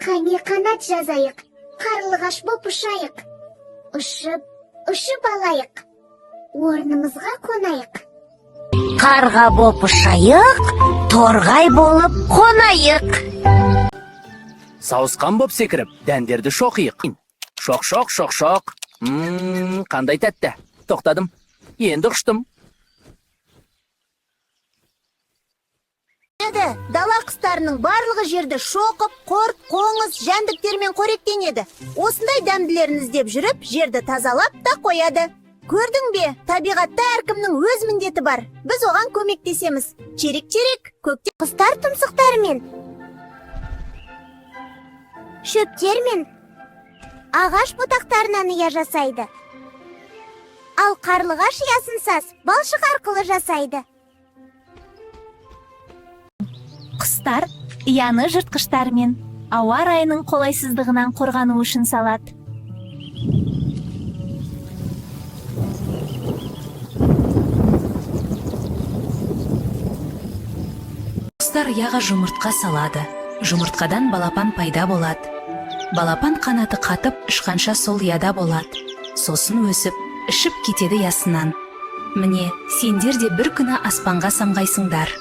Қане, қанат жазайық, қарлығаш боп ұшайық. Ұшып, ұшып алайық. Орнымызға қонайық. Қарға боп ұшайық, торғай болып қонайық. Сауысқан боп секіріп, дәндерді шоқиық. Шоқ, шоқ, шоқ, шоқ. Қандай тәтті. Тоқтадым. Енді ұштым. Еді. Дала құстарының барлығы жерді шоқып, құрт, қоңыз, жәндіктермен қоректенеді. Осындай дәмділерін іздеп жүріп, жерді тазалап та қояды. Көрдің бе, табиғатта әркімнің өз міндеті бар. Біз оған көмектесеміз. Черек-черек, көкте Құстар тұмсықтарымен, шөптермен, ағаш бұтақтарынан ұя жасайды. Ал қарлығаш ұясын саз балшық арқылы жасайды. Құстар ұяны жыртқыштармен ауа райының қолайсыздығынан қорғану үшін салады. Құстар ұяға жұмыртқа салады. Жұмыртқадан балапан пайда болады. Балапан қанаты қатып, ұшқанша сол ұяда болады. Сосын өсіп, ұшып кетеді ұясынан. Міне, сендер де бір күні аспанға самғайсыңдар.